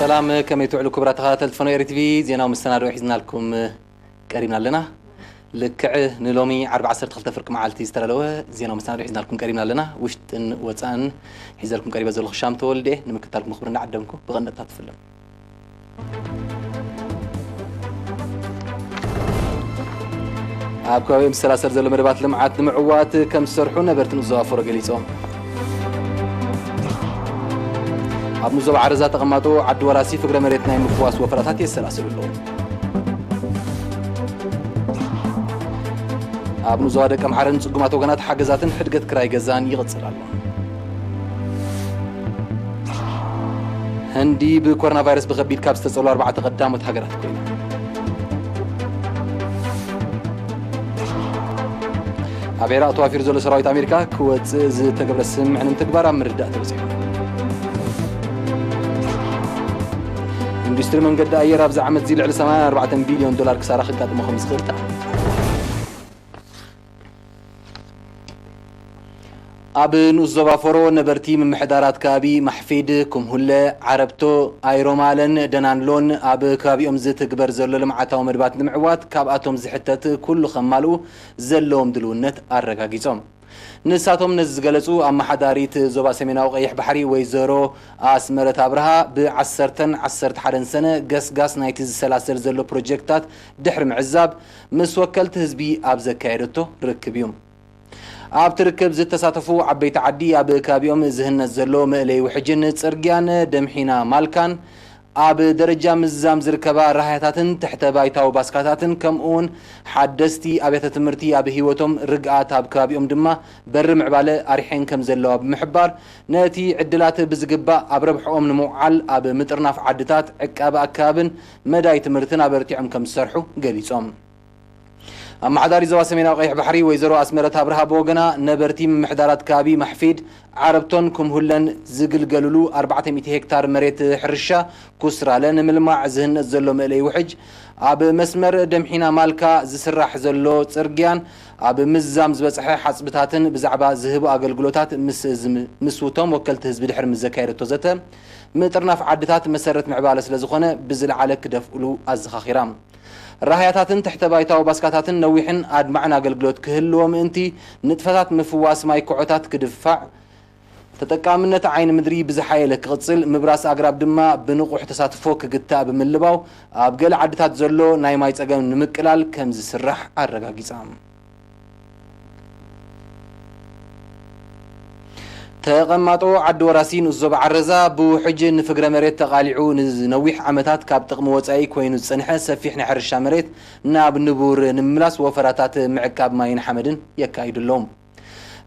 ሰላም፣ ከመይ ትውዕሉ ክቡራት ተኸታተልቲ ፈኖ ኤሪ ቲቪ? ዜናዊ መሰናድኦ ሒዝናልኩም ቀሪብና ኣለና። ልክዕ ንሎሚ ዓርቢ ዓሰርተ ክልተ ፍርቂ መዓልቲ ዝተዳለወ ዜናዊ መሰናድኦ ሒዝናልኩም ቀሪብና ኣለና። ውሽጥን ወፃእን ሒዘልኩም ቀሪበ ዘለኹ ሻም ተወልደ፣ ንምክታልኩም ክብሪ እናዓደምኩ ብቐንደታት ትፍለም። ኣብ ከባቢኦም ዝሰላሰል ዘሎ መደባት ልምዓት ንምዕዋት ከም ዝሰርሑ ነበርቲ ንዞባ ፎሮ ገሊጾም። ኣብ ንዞባ ዓረዛ ተቐማጦ ዓዲ ወራሲ ፍግረ መሬት ናይ ምፍዋስ ወፈራታት የሰላስሉ ኣለዉ። ኣብ ንዞባ ደቀምሓረን ጽጉማት ወገናት ሓገዛትን ሕድገት ክራይ ገዛን ይቕጽል ኣሎ። ህንዲ ብኮሮና ቫይረስ ብኸቢድ ካብ ዝተጸሉ ኣርባዕተ ቀዳሞት ሃገራት ኮይና። ኣብ ዒራቕ ተዋፊሩ ዘሎ ሰራዊት ኣሜሪካ ክወጽእ ዝተገብረ ስምምዕ ንምትግባር ኣብ ምርዳእ ተበጺሑ። ኢንዱስትሪ መንገዲ ኣየር ኣብዚ ዓመት እዚ ልዕሊ ሰማንያን ኣርባዕተን ቢልዮን ዶላር ክሳራ ከጋጥሞ ከም ዝኽእል ተኣሚኑ። ኣብ ንኡስ ዞባ ፎሮ ነበርቲ ምምሕዳራት ከባቢ ማሕፊድ፣ ኩምሁለ፣ ዓረብቶ፣ ኣይሮማለን ደናንሎን ኣብ ከባቢኦም ዝትግበር ዘሎ ልምዓታዊ መድባት ንምዕዋት ካብኣቶም ዝሕተት ኩሉ ከማልኡ ዘለዎም ድልውነት ኣረጋጊጾም። ንሳቶም ነዚ ዝገለጹ ኣመሓዳሪት ዞባ ሰሜናዊ ቀይሕ ባሕሪ ወይዘሮ ኣስመረት ኣብርሃ ብዓሰርተን ዓሰርተ ሓደን ሰነ ገስጋስ ናይቲ ዝሰላሰል ዘሎ ፕሮጀክትታት ድሕሪ ምዕዛብ ምስ ወከልቲ ህዝቢ ኣብ ዘካየደቶ ርክብ እዩ። ኣብቲ ርክብ ዝተሳተፉ ዓበይቲ ዓዲ ኣብ ከባቢኦም ዝህነጽ ዘሎ መእለይ ውሕጅን ጽርግያን ደምሒና ማልካን ኣብ ደረጃ ምዝዛም ዝርከባ ራህያታትን ትሕተ ባይታዊ ባስካታትን ከምኡውን ሓደስቲ ኣብያተ ትምህርቲ ኣብ ህይወቶም ርግኣት ኣብ ከባቢኦም ድማ በሪ ምዕባለ ኣርሒን ከም ዘለዋ ብምሕባር ነቲ ዕድላት ብዝግባእ ኣብ ረብሕኦም ንምውዓል ኣብ ምጥርናፍ ዓድታት ዕቃበ ኣከባብን መዳይ ትምህርትን ኣበርቲዖም ከም ዝሰርሑ ገሊጾም። ኣመሓዳሪ ዞባ ሰሜናዊ ቀይሕ ባሕሪ ወይዘሮ ኣስመረት ኣብርሃ ብወገና ነበርቲ ምምሕዳራት ከባቢ ማሕፊድ ዓረብቶን ኩምሁለን ዝግልገሉሉ ኣርባዕተ ሚእቲ ሄክታር መሬት ሕርሻ ኩስራለ ንምልማዕ ዝህነጽ ዘሎ መእለይ ውሕጅ ኣብ መስመር ደምሒና ማልካ ዝስራሕ ዘሎ ጽርግያን ኣብ ምዝዛም ዝበጽሐ ሓጽብታትን ብዛዕባ ዝህቡ ኣገልግሎታት ምስ ዝም- ምስ ውቶም ወከልቲ ህዝቢ ድሕሪ ምስ ዘካየደቶ ዘተ ምጥርናፍ ዓድታት መሰረት ምዕባለ ስለ ዝኾነ ብዝለዓለ ክደፍእሉ ኣዘኻኺራ። ራህያታትን ትሕተ ባይታዊ ባስካታትን ነዊሕን ኣድማዕን ኣገልግሎት ክህልዎ ምእንቲ ንጥፈታት ምፍዋስ ማይ ኮዖታት ክድፋዕ፣ ተጠቃምነት ዓይኒ ምድሪ ብዝሓየለ ክቕጽል፣ ምብራስ ኣግራብ ድማ ብንቑሕ ተሳትፎ ክግታእ ብምልባው ኣብ ገለ ዓድታት ዘሎ ናይ ማይ ጸገም ንምቅላል ከም ዝስራሕ ኣረጋጊጻ። ተቐማጦ ዓዲ ወራሲ ንኡስ ዞባ ዓረዛ ብውሕጅ ንፍግረ መሬት ተቓሊዑ ንነዊሕ ዓመታት ካብ ጥቕሚ ወጻኢ ኮይኑ ዝጸንሐ ሰፊሕ ናይ ሕርሻ መሬት ናብ ንቡር ንምምላስ ወፈራታት ምዕቃብ ማይን ሓመድን የካይዱ ኣለዉ።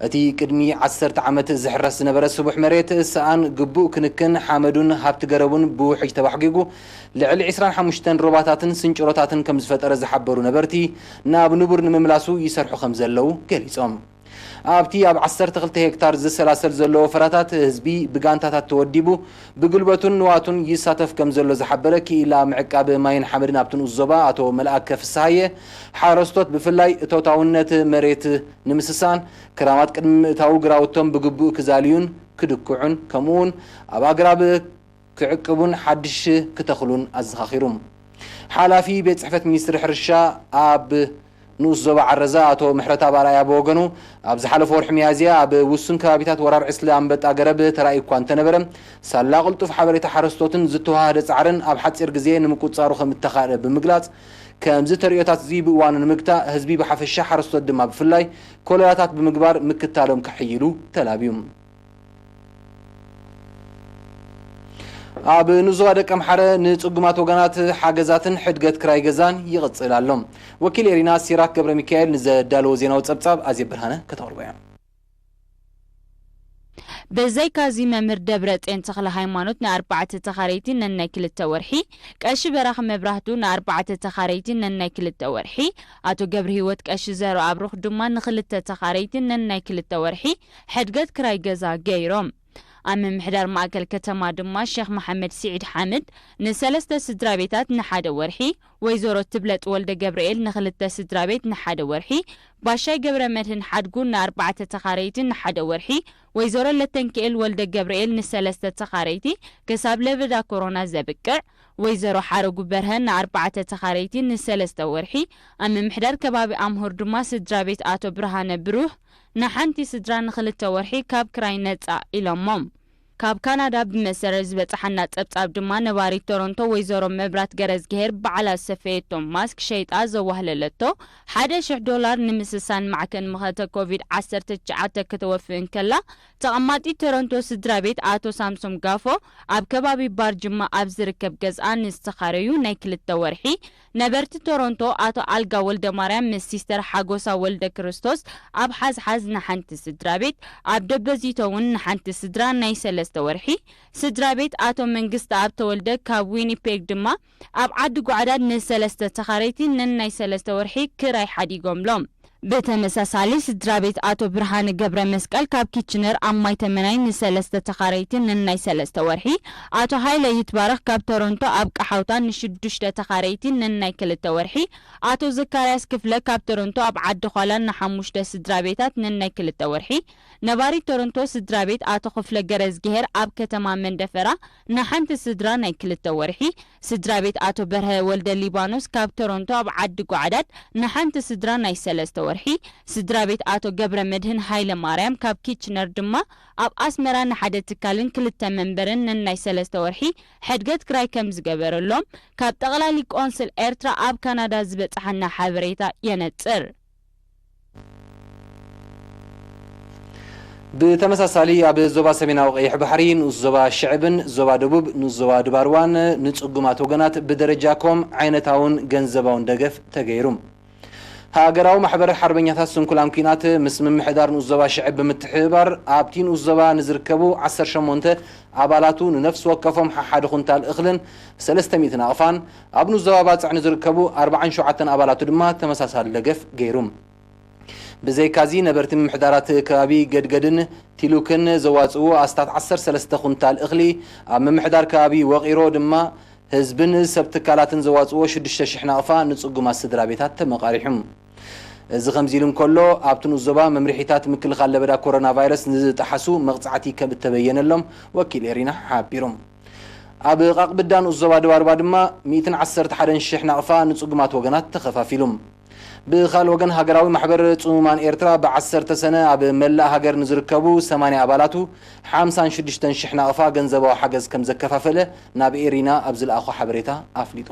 እቲ ቅድሚ ዓሰርተ ዓመት ዝሕረስ ዝነበረ ስቡሕ መሬት ሰኣን ግቡእ ክንክን ሓመዱን ሃብቲ ገረቡን ብውሕጅ ተባሕጊጉ ልዕሊ ዕስራን ሓሙሽተን ሮባታትን ስንጭሮታትን ከም ዝፈጠረ ዝሓበሩ ነበርቲ ናብ ንቡር ንምምላሱ ይሰርሑ ከም ዘለዉ ገሊጾም። ኣብቲ ኣብ ዓሰርተ ክልተ ሄክታር ዝሰላሰል ዘሎ ወፈራታት ህዝቢ ብጋንታታት ተወዲቡ ብጉልበቱን ንዋቱን ይሳተፍ ከም ዘሎ ዝሓበረ ክኢላ ምዕቃብ ማይን ሓመድን ኣብቲ ንኡስ ዞባ ኣቶ መልኣከ ፍስሃየ፣ ሓረስቶት ብፍላይ እቶታውነት መሬት ንምስሳን ክራማት ቅድሚ ምእታዉ ግራውቶም ብግቡእ ክዛልዩን ክድኩዑን ከምኡውን ኣብ ኣግራብ ክዕቅቡን ሓድሽ ክተኽሉን ኣዘኻኺሩ። ሓላፊ ቤት ጽሕፈት ሚኒስትሪ ሕርሻ ኣብ ንኡስ ዞባ ዓረዛ ኣቶ ምሕረተኣብ ኣርኣያ ብወገኑ፣ ኣብ ዝሓለፈ ወርሒ ሚያዝያ ኣብ ውሱን ከባቢታት ወራር ዕስለ ኣንበጣ ገረብ ተራእዩ እኳ እንተነበረ፣ ሳላ ቅልጡፍ ሓበሬታ ሓረስቶትን ዝተዋሃደ ጻዕርን ኣብ ሓጺር ግዜ ንምቁጽጻሩ ከም እተኻእለ ብምግላጽ፣ ከምዚ ተርእዮታት እዚ ብእዋኑ ንምግታእ ህዝቢ ብሓፈሻ ሓረስቶት ድማ ብፍላይ ኮለላታት ብምግባር ምክታሎም ከሕይሉ ተላብዩ። ኣብ ንዞባ ደቀምሓረ ንጽጉማት ወገናት ሓገዛትን ሕድገት ክራይ ገዛን ይቕጽል ኣሎ። ወኪል ኤሪና ሲራክ ገብረ ሚካኤል ንዘዳለዎ ዜናዊ ጸብጻብ ኣዜ ብርሃነ ከተቕርቦ እያ። ብዘይካዚ መምህር ደብረጽዮን ተኽለ ሃይማኖት ንኣርባዕተ ተኻረይቲ ነናይ ክልተ ወርሒ፣ ቀሺ በራኺ መብራህቱ ንኣርባዕተ ተኻረይቲ ነናይ ክልተ ወርሒ፣ ኣቶ ገብረሂወት ቀሺ ዘርኣብሩኽ ድማ ንኽልተ ተኻረይቲ ነናይ ክልተ ወርሒ ሕድገት ክራይ ገዛ ገይሮም። ኣብ ምምሕዳር ማእከል ከተማ ድማ ሸኽ መሓመድ ስዒድ ሓምድ ንሰለስተ ስድራ ቤታት ንሓደ ወርሒ፣ ወይዘሮ ትብለጥ ወልደ ገብርኤል ንኽልተ ስድራ ቤት ንሓደ ወርሒ፣ ባሻይ ገብረ መድህን ሓድጉ ንኣርባዕተ ተኻረይቲ ንሓደ ወርሒ፣ ወይዘሮ ለተንክኤል ወልደ ገብርኤል ንሰለስተ ተኻረይቲ ክሳብ ለበዳ ኮሮና ዘብቅዕ፣ ወይዘሮ ሓረጉ በርሀ ንኣርባዕተ ተኻረይቲ ንሰለስተ ወርሒ፣ ኣብ ምምሕዳር ከባቢ ኣምሆር ድማ ስድራ ቤት ኣቶ ብርሃነ ብሩህ ንሓንቲ ስድራ ንኽልተ ወርሒ ካብ ክራይ ነጻ ኢሎሞም። ካብ ካናዳ ብመሰረት ዝበጽሓና ጸብጻብ ድማ ነባሪት ቶሮንቶ ወይዘሮ መብራት ገረዝግሄር ባዕላ ዝሰፈየቶ ማስክ ሸይጣ ዘዋህለለቶ ሓደ ሽሕ ዶላር ንምስሳን ማዕከን መኸተ ኮቪድ ዓሰርተ ትሽዓተ ከተወፍእ እንከላ፣ ተቐማጢ ቶሮንቶ ስድራ ቤት ኣቶ ሳምሶም ጋፎ ኣብ ከባቢ ባር ጅማ ኣብ ዝርከብ ገዝኣ ንዝተኻረዩ ናይ ክልተ ወርሒ ነበርቲ ቶሮንቶ ኣቶ ኣልጋ ወልደማርያም ምስ ሲስተር ሓጎሳ ወልደ ክርስቶስ ኣብ ሓዝሓዝ ንሓንቲ ስድራ ቤት፣ ኣብ ደበዚቶ እውን ንሓንቲ ስድራ ናይ ሰለስተ ወርሒ፣ ስድራ ቤት ኣቶ መንግስተኣብ ተወልደ ካብ ዊኒፔግ ድማ ኣብ ዓዲ ጓዕዳድ ንሰለስተ ተኻረይቲ ነናይ ሰለስተ ወርሒ ክራይ ሓዲጎምሎም። ብተመሳሳሊ ስድራ ቤት ኣቶ ብርሃነ ገብረ መስቀል ካብ ኪችነር ኣብ ማይ ተመናይ ንሰለስተ ተኻረይቲ ነናይ ሰለስተ ወርሒ፣ ኣቶ ሃይለ ይትባረኽ ካብ ቶሮንቶ ኣብ ቀሓውታ ንሽዱሽተ ተኻረይቲ ነናይ ክልተ ወርሒ፣ ኣቶ ዘካርያስ ክፍለ ካብ ቶሮንቶ ኣብ ዓዲ ዃላ ንሓሙሽተ ስድራ ቤታት ነናይ ክልተ ወርሒ፣ ነባሪ ቶሮንቶ ስድራ ቤት ኣቶ ክፍለ ገረዝግሄር ኣብ ከተማ መንደፈራ ንሓንቲ ስድራ ናይ ክልተ ወርሒ፣ ስድራ ቤት ኣቶ በርሀ ወልደ ሊባኖስ ካብ ቶሮንቶ ኣብ ዓዲ ጓዕዳድ ንሓንቲ ስድራ ናይ ሰለስተ ወርሒ፣ ስድራ ቤት ኣቶ ገብረ መድህን ሃይለ ማርያም ካብ ኪችነር ድማ ኣብ ኣስመራ ንሓደ ትካልን ክልተ መንበርን ነናይ ሰለስተ ወርሒ ሕድገት ክራይ ከም ዝገበረሎም ካብ ጠቕላሊ ቆንስል ኤርትራ ኣብ ካናዳ ዝበጽሓና ሓበሬታ የነጽር። ብተመሳሳሊ ኣብ ዞባ ሰሜናዊ ቀይሕ ባሕሪ ንኡስ ዞባ ሽዕብን ዞባ ደቡብ ንኡስ ዞባ ድባርዋን ንጽጉማት ወገናት ብደረጃ ኮም ዓይነታውን ገንዘባውን ደገፍ ተገይሩ። ሃገራዊ ማሕበር ሓርበኛታት ስንኩላን ኲናት ምስ ምምሕዳር ንኡስ ዞባ ሽዕብ ብምትሕብባር ኣብቲ ንኡስ ዞባ ንዝርከቡ ዓሰርተ ሸሞንተ ኣባላቱ ንነፍሲ ወከፎም ሓሓደ ኩንታል እኽልን ሰለስተ ሚእቲ ናቕፋን ኣብ ንኡስ ዞባ ባጽዕ ንዝርከቡ ኣርባዓን ሸውዓተን ኣባላቱ ድማ ተመሳሳሊ ደገፍ ገይሩ። ብዘይካዚ ነበርቲ ምምሕዳራት ከባቢ ገድገድን ቲሉክን ዘዋጽእዎ ኣስታት ዓሰርተ ሰለስተ ኩንታል እኽሊ ኣብ ምምሕዳር ከባቢ ወቒሮ ድማ ህዝብን ሰብ ትካላትን ዘዋጽእዎ ሽዱሽተ ሽሕ ናቕፋ ንጽጉማት ስድራ ቤታት ተመቓሪሑ። እዚ ከምዚ ኢሉ እንከሎ ኣብቲ ንኡስ ዞባ መምርሒታት ምክልኻል ለበዳ ኮሮና ቫይረስ ንዝጠሓሱ መቕጻዕቲ ከም እተበየነሎም ወኪል ኤሪና ሓቢሩ። ኣብ ቃቕብዳ ንኡስ ዞባ ድባርባ ድማ ሚእትን ዓሰርተ ሓደን ሽሕ ናቕፋ ንጽጉማት ወገናት ተኸፋፊሉ። ብኻልእ ወገን ሃገራዊ ማሕበር ጽሙማን ኤርትራ ብዓሰርተ ሰነ ኣብ መላእ ሃገር ንዝርከቡ ሰማንያ ኣባላቱ ሓምሳን ሽዱሽተን ሽሕ ናቕፋ ገንዘባዊ ሓገዝ ከም ዘከፋፈለ ናብ ኤሪና ኣብ ዝለኣኾ ሓበሬታ ኣፍሊጡ።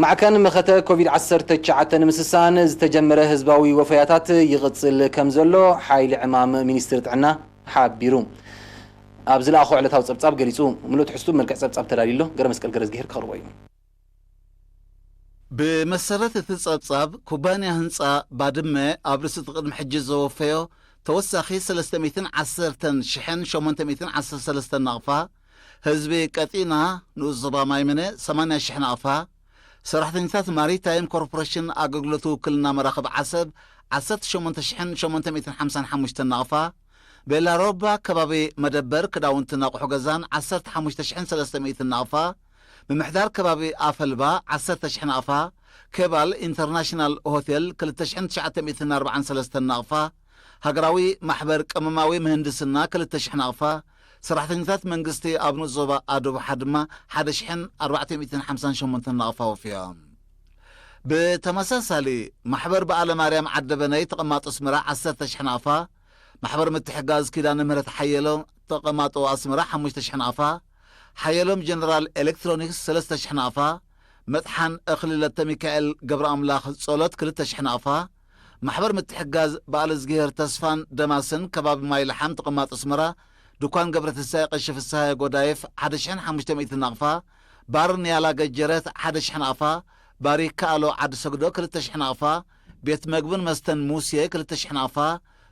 ማዕከን መኸተ ኮቪድ ዓሰርተ ትሽዓተ ንምስሳን ዝተጀመረ ህዝባዊ ወፈያታት ይቕጽል ከም ዘሎ ሓይሊ ዕማም ሚኒስትሪ ጥዕና ሓቢሩ። ኣብ ዝለኣኾ ዕለታዊ ጸብጻብ ገሊጹ። ምሉእ ትሕዝቱ ብመልክዕ ጸብጻብ ተዳልዩ ኣሎ። ገረ መስቀል ገረዝግሄር ክቕርቦ እዩ። ብመሰረት እቲ ጸብጻብ፣ ኩባንያ ህንጻ ባድመ ኣብ ርእሲ እቲ ቅድሚ ሕጂ ዘወፈዮ ተወሳኺ ሰለስተ ሚእትን ዓሰርተ ሽሕን ሸሞንተ ሚእትን ዓሰርተ ሰለስተን ናቕፋ፣ ህዝቢ ቀጢና ንኡስ ዞባ ማይምነ ሰማንያ ሽሕ ናቕፋ፣ ሰራሕተኛታት ማሪታይም ኮርፖሬሽን ኣገልግሎት ውክልና መራኽብ ዓሰብ ዓሰርተ ሸሞንተ ሽሕን ሸሞንተ ሚእትን ሓምሳን ሓሙሽተን ናቕፋ፣ ቤላሮባ ከባቢ መደበር ክዳውንትን ኣቑሑ ገዛን ዓሰርተ ሓሙሽተ ሽሕን ሰለስተ ሚእትን ናቕፋ፣ ምምሕዳር ከባቢ ኣፈልባ ዓሰርተ ሽሕ ናቕፋ፣ ኬባል ኢንተርናሽናል ሆቴል ክልተ ሽሕን ትሽዓተ ሚእትን ኣርባዓን ሰለስተን ናቕፋ፣ ሃገራዊ ማሕበር ቀመማዊ ምህንድስና ክልተ ሽሕ ናቕፋ፣ ሰራሕተኛታት መንግስቲ ኣብ ንኡስ ዞባ ኣዶብሓ ድማ ሓደ ሽሕን ኣርባዕተ ሚእትን ሓምሳን ሸሞንተን ናቕፋ ወፍዮም። ብተመሳሳሊ፣ ማሕበር በዓለ ማርያም ዓደበነይ ተቐማጦ ኣስመራ ዓሰርተ ሽሕ ናቕፋ፣ ማሕበር ምትሕጋዝ ኪዳነ ምህረት ሓየሎም ተቐማጦ ኣስመራ ሓሙሽተ ሽሕ ናቕፋ፣ ሓየሎም ጀነራል ኤሌክትሮኒክስ ሰለስተ ሽሕ ናቕፋ፣ መጥሓን እኽሊ ለተ ሚካኤል ገብረ ኣምላኽ ጸሎት ክልተ ሽሕ ናቕፋ፣ ማሕበር ምትሕጋዝ በዓል እዝግሄር ተስፋን ደማስን ከባቢ ማይ ለሓም ተቐማጦ ኣስመራ፣ ድኳን ገብረ ትንሳኤ ቀሺ ፍስሃየ ጎዳይፍ ሓደ ሽሕን ሓሙሽተ ሚእትን ናቕፋ፣ ባር ንያላ ገጀረት ሓደ ሽሕ ናቕፋ፣ ባር ይከኣሎ ዓዲ ሰግዶ ክልተ ሽሕ ናቕፋ፣ ቤት መግብን መስተን ሙሴ ክልተ ሽሕ ናቕፋ፣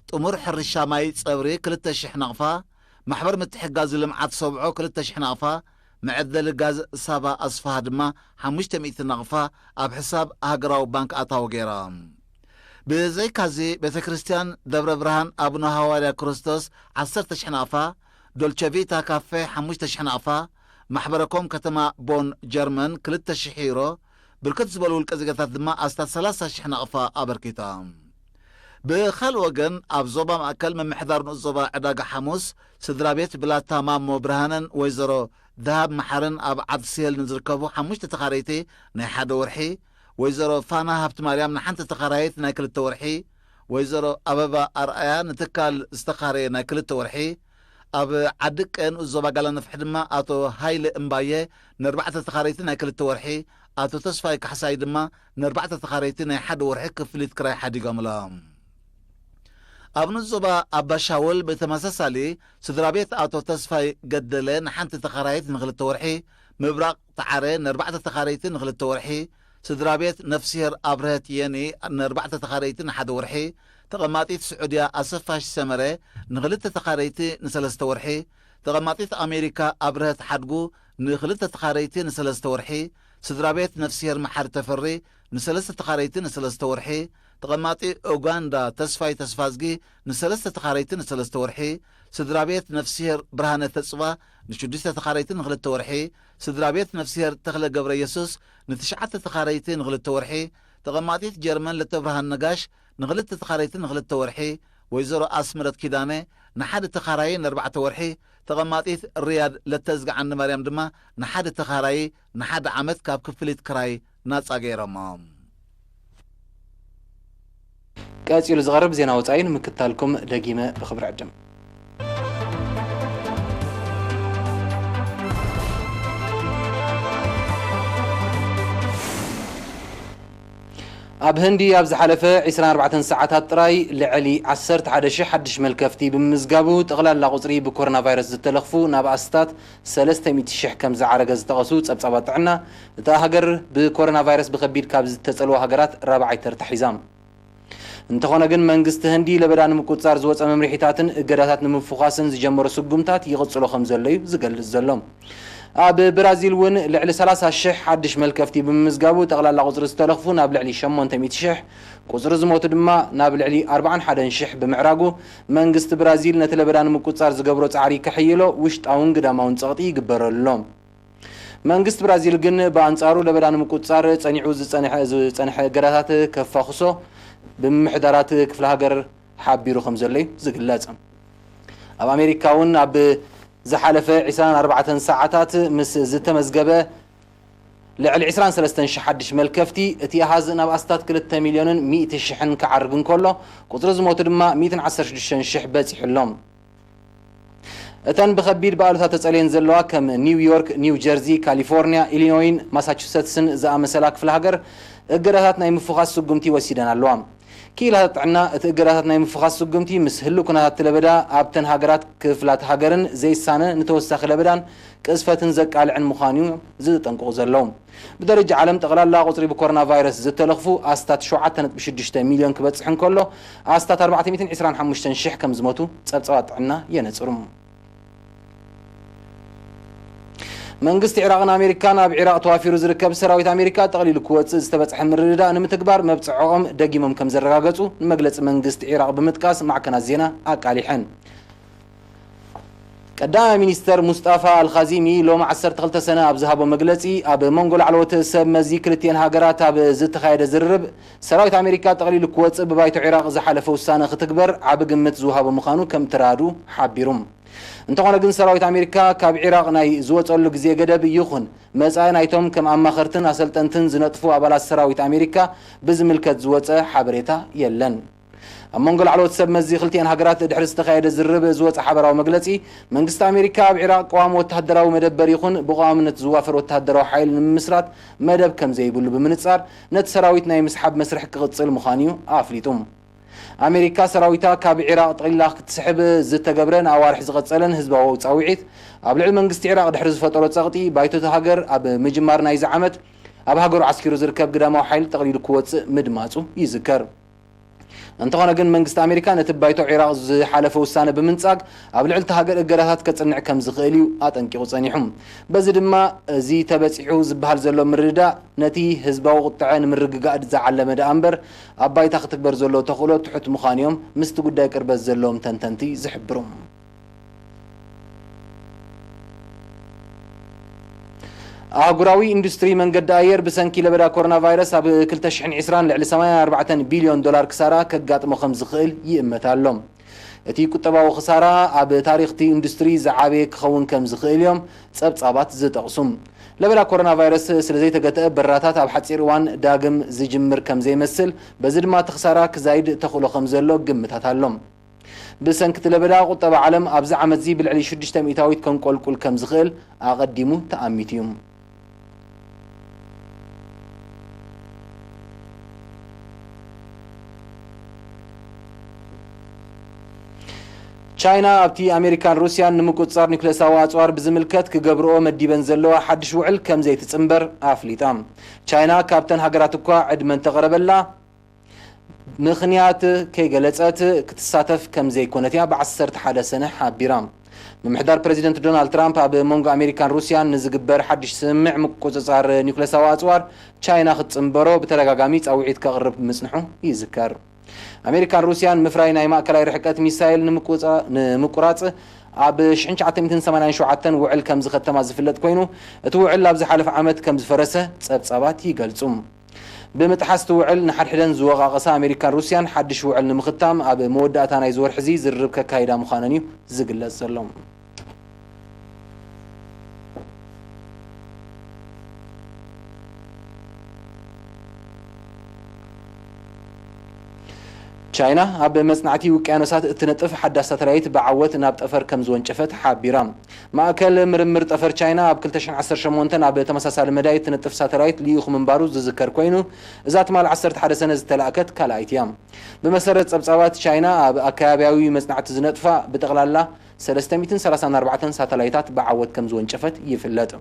ጥሙር ሕርሻ ማይ ጸብሪ ክልተ ሽሕ ናቕፋ፣ ማሕበር ምትሕጋዝ ልምዓት ሰብዖ ክልተ ሽሕ ናቕፋ፣ መዐደሊ ጋዝ ሳባ ኣስፍሃ ድማ ሓሙሽተ ሚእቲ ናቕፋ ኣብ ሕሳብ ሃገራዊ ባንክ ኣታዊ ገይራ። ብዘይካዚ፣ ቤተ ክርስቲያን ደብረ ብርሃን ኣቡነ ሃዋርያ ክርስቶስ ዓሰርተ ሽሕ ናቕፋ፣ ዶልቸ ቪታ ካፌ ሓሙሽተ ሽሕ ናቕፋ፣ ማሕበረኮም ከተማ ቦን ጀርመን ክልተ ሽሕ ዩሮ፣ ብርክት ዝበሉ ውልቀ ዜጋታት ድማ ኣስታት ሰላሳ ሽሕ ናቕፋ ኣበርኪታ። ብኻልእ ወገን፣ ኣብ ዞባ ማእከል ምምሕዳር ንኡስ ዞባ ዕዳጋ ሓሙስ፣ ስድራ ቤት ብላታ ማሞ ብርሃነን ወይዘሮ ደሃብ መሓርን ኣብ ዓዲ ስሄል ንዝርከቡ ሓሙሽተ ተኻረይቲ ናይ ሓደ ወርሒ፣ ወይዘሮ ፋና ሃብቲ ማርያም ንሓንቲ ተኻራይት ናይ ክልተ ወርሒ፣ ወይዘሮ ኣበባ ኣርኣያ ንትካል ዝተኻረየ ናይ ክልተ ወርሒ፣ ኣብ ዓዲ ቀ ንኡስ ዞባ ጋላ ነፍሒ ድማ ኣቶ ሃይለ እምባየ ንኣርባዕተ ተኻረይቲ ናይ ክልተ ወርሒ፣ ኣቶ ተስፋይ ካሕሳይ ድማ ንኣርባዕተ ተኻረይቲ ናይ ሓደ ወርሒ ክፍሊት ክራይ ሓዲጎምሎም። ኣብ ንኡስ ዞባ ኣባሻውል ብተመሳሳሊ ስድራ ቤት ኣቶ ተስፋይ ገደለ ንሓንቲ ተኻራይት ንክልተ ወርሒ፣ ምብራቕ ተዓረ ንኣርባዕተ ተኻረይቲ ንክልተ ወርሒ፣ ስድራ ቤት ነፍስሄር ኣብርሀት የኒ ንኣርባዕተ ተኻረይቲ ንሓደ ወርሒ፣ ተቐማጢት ስዑድያ ኣሰፋሽ ሰመረ ንክልተ ተኻረይቲ ንሰለስተ ወርሒ፣ ተቐማጢት ኣሜሪካ ኣብርሀት ሓድጉ ንክልተ ተኻረይቲ ንሰለስተ ወርሒ፣ ስድራ ቤት ነፍስሄር መሓሪ ተፈሪ ንሰለስተ ተኻረይቲ ንሰለስተ ወርሒ፣ ተቐማጢ ኡጋንዳ ተስፋይ ተስፋዝጊ ንሰለስተ ተኻረይቲ ንሰለስተ ወርሒ፣ ስድራ ቤት ነፍስሄር ብርሃነ ተጽባ ንሽዱሽተ ተኻረይቲ ንክልተ ወርሒ፣ ስድራ ቤት ነፍስሄር ተኽለ ገብረ የሱስ ንትሽዓተ ተኻረይቲ ንክልተ ወርሒ፣ ተቐማጢት ጀርመን ለተብርሃን ነጋሽ ንክልተ ተኻረይቲ ንክልተ ወርሒ፣ ወይዘሮ ኣስመረት ኪዳነ ንሓደ ተኻራዪ ንኣርባዕተ ወርሒ፣ ተቐማጢት ሪያድ ለተዝግዓኒ ማርያም ድማ ንሓደ ተኻራዪ ንሓደ ዓመት ካብ ክፍሊት ክራይ ናጻ ገይሮሞም። ቀጺሉ ዝቐርብ ዜና ወጻኢ ንምክታልኩም ደጊመ ብኽብሪ ዕድም። ኣብ ህንዲ ኣብ ዝሓለፈ ዒስራን ኣርባዕተን ሰዓታት ጥራይ ልዕሊ ዓሰርተ ሓደ ሽሕ ሓድሽ መልከፍቲ ብምምዝጋቡ፣ ጠቕላላ ቁጽሪ ብኮሮና ቫይረስ ዝተለኽፉ ናብ ኣስታት ሰለስተ ሚእቲ ሽሕ ከም ዝዓረገ ዝጠቐሱ ጸብጻባት ጥዕና፣ እታ ሃገር ብኮሮና ቫይረስ ብኸቢድ ካብ ዝተጸልዋ ሃገራት ራብዓይ ተርታ ሒዛ። እንተኾነ ግን፣ መንግስቲ ህንዲ ለበዳ ንምቁጽጻር ዝወጸ መምርሒታትን እገዳታት ንምፍዃስን ዝጀመሮ ስጉምታት ይቕጽሎ ከም ዘሎ እዩ ዝገልጽ ዘሎ። ኣብ ብራዚል እውን ልዕሊ ሰላሳ ሽሕ ሓድሽ መልከፍቲ ብምምዝጋቡ፣ ጠቕላላ ቁጽሪ ዝተለኽፉ ናብ ልዕሊ ሸሞንተ ሚእቲ ሽሕ፣ ቁጽሪ ዝሞቱ ድማ ናብ ልዕሊ ኣርባዓን ሓደን ሽሕ ብምዕራጉ፣ መንግስቲ ብራዚል ነቲ ለበዳ ንምቁጽጻር ዝገብሮ ጻዕሪ ከሕይሎ ውሽጣውን ግዳማውን ጸቕጢ ይግበረሉ ኣሎ። መንግስቲ ብራዚል ግን ብኣንጻሩ ለበዳ ንምቁጽጻር ጸኒዑ ዝጸንሐ፣ ዝጸንሐ እገዳታት ከፋኹሶ ብምምሕዳራት ክፍለ ሃገር ሓቢሩ ከም ዘሎ እዩ ዝግለጽ። ኣብ ኣሜሪካ እውን ኣብ ዝሓለፈ ዒስራን ኣርባዕተን ሰዓታት ምስ ዝተመዝገበ ልዕሊ ዒስራን ሰለስተን ሽሕ ሓድሽ መልከፍቲ፣ እቲ ኣሃዝ ናብ ኣስታት ክልተ ሚልዮንን ሚእቲ ሽሕን ክዓርግ እንከሎ፣ ቁጽሪ ዝሞቱ ድማ ሚእትን ዓሰርተ ሽዱሽተን ሽሕ በጺሑ ኣሎ። እተን ብኸቢድ ብኣሉታ ተጸልየን ዘለዋ ከም ኒው ዮርክ፣ ኒው ጀርዚ፣ ካሊፎርኒያ፣ ኢሊኖይን ማሳቹሰትስን ዝኣመሰላ ክፍለ ሃገር፣ እገዳታት ናይ ምፍዃስ ስጉምቲ ወሲደን ኣለዋ። ክኢላታት ጥዕና፣ እቲ እገዳታት ናይ ምፍዃስ ስጉምቲ ምስ ህሉው ኩነታት ለበዳ ኣብተን ሃገራት ክፍላት ሃገርን ዘይሳነ ንተወሳኺ ለበዳን ቅዝፈትን ዘቃልዕን ምዃኑ እዮም ዘጠንቅቑ ዘለዉ። ብደረጃ ዓለም፣ ጠቕላላ ቁጽሪ ብኮሮና ቫይረስ ዝተለኽፉ ኣስታት ሸውዓተ ነጥቢ ሽዱሽተ ሚልዮን ክበጽሕ እንከሎ፣ ኣስታት ኣርባዕተ ሚእትን ዕስራን ሓሙሽተን ሽሕ ከም ዝሞቱ ጸብጻባት ጥዕና የነጽሩ። መንግስቲ ዒራቕን ኣሜሪካን ኣብ ዒራቕ ተዋፊሩ ዝርከብ ሰራዊት ኣሜሪካ ጠቕሊሉ ክወጽእ ዝተበጽሐ ምርድዳእ ንምትግባር መብጽዖኦም ደጊሞም ከም ዘረጋገጹ ንመግለጺ መንግስቲ ዒራቕ ብምጥቃስ ማዕከናት ዜና ኣቃሊሐን። ቀዳማይ ሚኒስተር ሙስጣፋ ኣልኻዚሚ ሎሚ ዓሰርተ ክልተ ሰነ ኣብ ዝሃቦ መግለጺ፣ ኣብ መንጎ ላዕለዎት ሰብ መዚ ክልቲኤን ሃገራት ኣብ ዝተኻየደ ዝርርብ፣ ሰራዊት ኣሜሪካ ጠቕሊሉ ክወጽእ ብባይቶ ዒራቕ ዝሓለፈ ውሳነ ክትግበር ዓቢ ግምት ዝወሃቦ ምዃኑ ከም እተራድኡ ሓቢሩ። እንተኾነ ግን፣ ሰራዊት ኣሜሪካ ካብ ዒራቕ ናይ ዝወጸሉ ግዜ ገደብ ይኹን መጻኢ ናይቶም ከም ኣማኸርትን ኣሰልጠንትን ዝነጥፉ ኣባላት ሰራዊት ኣሜሪካ ብዝምልከት ዝወጸ ሓበሬታ የለን። ኣብ መንጎ ላዕለዎት ሰብ መዚ ክልቲኤን ሃገራት ድሕሪ ዝተኻየደ ዝርርብ ዝወጸ ሓበራዊ መግለጺ፣ መንግስቲ ኣሜሪካ ኣብ ዒራቕ ቅዋም ወተሃደራዊ መደበር ይኹን ብቐዋምነት ዝዋፈር ወተሃደራዊ ሓይሊ ንምምስራት መደብ ከም ዘይብሉ ብምንጻር፣ ነቲ ሰራዊት ናይ ምስሓብ መስርሕ ክቕጽል ምዃኑ እዩ ኣፍሊጡ። ኣሜሪካ ሰራዊታ ካብ ዒራቕ ጠቕሊላ ክትስሕብ ዝተገብረ ንኣዋርሕ ዝቐጸለን ህዝባዊ ጻውዒት፣ ኣብ ልዕሊ መንግስቲ ዒራቕ ድሕሪ ዝፈጠሮ ጸቕጢ፣ ባይቶ እታ ሃገር ኣብ ምጅማር ናይዚ ዓመት ኣብ ሃገሩ ዓስኪሩ ዝርከብ ግዳማዊ ሓይሊ ጠቕሊሉ ክወጽእ ምድማጹ ይዝከር። እንተኾነ ግን፣ መንግስቲ ኣሜሪካ ነቲ ባይቶ ዒራቕ ዝሓለፈ ውሳነ ብምንጻግ፣ ኣብ ልዕሊ እታ ሃገር እገዳታት ከጽንዕ ከም ዝኽእል እዩ ኣጠንቂቑ ጸኒሑ። በዚ ድማ፣ እዚ ተበጺሑ ዝበሃል ዘሎ ምርድዳእ፣ ነቲ ህዝባዊ ቁጥዐ ንምርግጋእ ዝዓለመ ደኣ እምበር፣ ኣብ ባይታ ክትግበር ዘሎ ተኽእሎ ትሑት ምዃኑ እዮም ምስቲ ጉዳይ ቅርበት ዘለዎም ተንተንቲ ዝሕብሩ። ኣህጉራዊ ኢንዱስትሪ መንገዲ ኣየር ብሰንኪ ለበዳ ኮሮና ቫይረስ ኣብ ክልተ ሽሕን ዕስራን ልዕሊ ሰማንያን ኣርባዕተን ቢልዮን ዶላር ክሳራ ከጋጥሞ ከም ዝኽእል ይእመት ኣሎ። እቲ ቁጠባዊ ክሳራ ኣብ ታሪኽ እቲ ኢንዱስትሪ ዝዓበየ ክኸውን ከም ዝኽእል እዮም ጸብጻባት ዝጠቕሱ። ለበዳ ኮሮና ቫይረስ ስለ ዘይተገተአ፣ በራታት ኣብ ሓጺር እዋን ዳግም ዝጅምር ከም ዘይመስል፣ በዚ ድማ እቲ ክሳራ ክዛይድ ተኽእሎ ከም ዘሎ ግምታት ኣሎ። ብሰንኪ እቲ ለበዳ፣ ቁጠባ ዓለም ኣብዚ ዓመትዚ ብልዕሊ ሽዱሽተ ሚእታዊት ከንቆልቁል ከም ዝኽእል ኣቐዲሙ ተኣሚቱ እዩ። ቻይና ኣብቲ ኣሜሪካን ሩስያን ንምቁጽጻር ኒውክለሳዊ ኣጽዋር ብዝምልከት ክገብርኦ መዲበን ዘለዋ ሓድሽ ውዕል ከም ዘይትጽንበር ኣፍሊጣ። ቻይና ካብተን ሃገራት እኳ ዕድመ እንተቐረበላ፣ ምኽንያት ከይገለጸት ክትሳተፍ ከም ዘይኮነት እያ ብ ዓሰርተ ሓደ ሰነ ሓቢራ። ምምሕዳር ፕረዚደንት ዶናልድ ትራምፕ ኣብ መንጎ ኣሜሪካን ሩስያን ንዝግበር ሓድሽ ስምምዕ ምቁጽጻር ኒውክለሳዊ ኣጽዋር ቻይና ክትጽንበሮ ብተደጋጋሚ ጻውዒት ከቕርብ ምጽንሑ ይዝከር። ኣሜሪካን ሩስያን ምፍራይ ናይ ማእከላይ ርሕቀት ሚሳይል ንምቁጻ-፣ ንምቁራጽ ኣብ ሽሕን ትሽዓተ ሚእትን ሰማንያን ሸውዓተን ውዕል ከም ዝኸተማ ዝፍለጥ ኮይኑ፣ እቲ ውዕል ኣብ ዝሓለፈ ዓመት ከም ዝፈረሰ ጸብጻባት ይገልጹ። ብምጥሓስ እቲ ውዕል ንሓድሕደን ዝወቃቐሳ ኣሜሪካን ሩስያን ሓድሽ ውዕል ንምኽታም ኣብ መወዳእታ ናይዚ ወርሒ እዚ ዝርርብ ከካይዳ ምዃነን እዩ ዝግለጽ ዘሎ። ቻይና ኣብ መጽናዕቲ ውቅያኖሳት እትነጥፍ ሓዳስ ሳተላይት ብዓወት ናብ ጠፈር ከም ዝወንጨፈት ሓቢራ። ማእከል ምርምር ጠፈር ቻይና ኣብ ክልተ ሽሕን ዓሰርተ ሸሞንተን ኣብ ተመሳሳሊ መዳይ እትነጥፍ ሳተላይት ልኢኹ ምንባሩ ዝዝከር ኮይኑ፣ እዛ ትማሊ ዓሰርተ ሓደ ሰነ ዝተላእከት ካልኣይቲ እያ። ብመሰረት ጸብጻባት ቻይና፣ ኣብ ኣከባብያዊ መጽናዕቲ ዝነጥፋ ብጠቕላላ ሰለስተ ሚእትን ሰላሳን ኣርባዕተን ሳተላይታት ብዓወት ከም ዝወንጨፈት ይፍለጥ።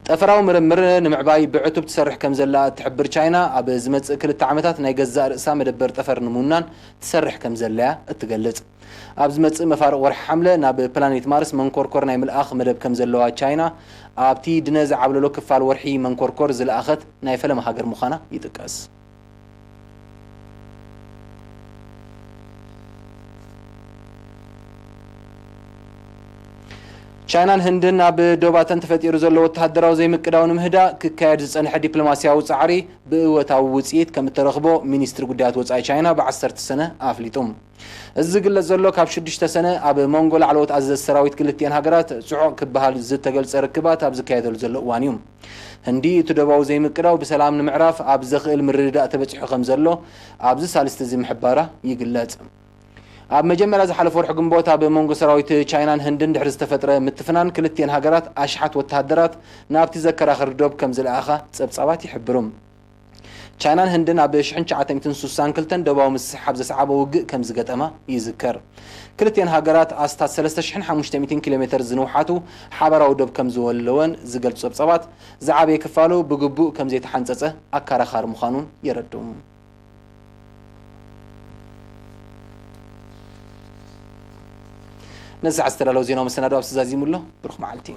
ጠፈራዊ ምርምር ንምዕባይ ብዕቱብ ትሰርሕ ከም ዘላ እትሕብር ቻይና፣ ኣብ ዝመጽእ ክልተ ዓመታት ናይ ገዛእ ርእሳ መደበር ጠፈር ንምውናን ትሰርሕ ከም ዘላ'ያ እትገልጽ። ኣብ ዝመጽእ መፋርቕ ወርሒ ሓምለ ናብ ፕላኔት ማርስ መንኮርኮር ናይ ምልኣኽ መደብ ከም ዘለዋ ቻይና፣ ኣብቲ ድነ ዝዓብለሎ ክፋል ወርሒ መንኮርኮር ዝለኣኸት ናይ ፈለማ ሃገር ምዃና ይጥቀስ። ቻይናን ህንድን ኣብ ዶባተን ተፈጢሩ ዘሎ ወተሃደራዊ ዘይምቅዳው ንምህዳእ ክካየድ ዝጸንሐ ዲፕሎማስያዊ ጻዕሪ ብእወታዊ ውጽኢት ከም እተረኽቦ ሚኒስትሪ ጉዳያት ወጻኢ ቻይና ብ ዓሰርተ ሰነ ኣፍሊጡ። እዚ ዝግለጽ ዘሎ፣ ካብ ሽዱሽተ ሰነ ኣብ መንጎ ላዕለዎት ኣዘዝቲ ሰራዊት ክልቲኤን ሃገራት ጽዑቕ ክበሃል ዝተገልጸ ርክባት ኣብ ዝካየደሉ ዘሎ እዋን እዩ። ህንዲ እቲ ዶባዊ ዘይምቅዳው ብሰላም ንምዕራፍ ኣብ ዘኽእል ምርድዳእ ተበጺሑ ከም ዘሎ ኣብዚ ሳልስቲ እዚ ምሕባራ ይግለጽ። ኣብ መጀመርያ ዝሓለፈ ወርሒ ግንቦት ኣብ መንጎ ሰራዊት ቻይናን ህንድን ድሕሪ ዝተፈጥረ ምትፍናን፣ ክልቲኤን ሃገራት ኣሽሓት ወተሃደራት ናብቲ ዘከራኽር ዶብ ከም ዝለኣኻ ጸብጻባት ይሕብሩ። ቻይናን ህንድን ኣብ ሽሕን ትሽዓተ ሚእትን ስሳን ክልተን ዶባዊ ምስሕሓብ ዘስዓቦ ውግእ ከም ዝገጠማ ይዝከር። ክልቲኤን ሃገራት ኣስታት ሰለስተ ሽሕን ሓሙሽተ ሚእትን ኪሎ ሜተር ዝንውሓቱ ሓባራዊ ዶብ ከም ዝወለወን ዝገልጹ ጸብጻባት፣ ዝዓበየ ክፋሉ ብግቡእ ከም ዘይተሓንጸጸ ኣከራኻሪ ምዃኑን የረድኡ። ነዚ ሰዓት ዝተዳለወ ዜናዊ መሰናዶ ኣብዚ ተዛዚሙ ኣሎ። ብሩኽ መዓልቲ።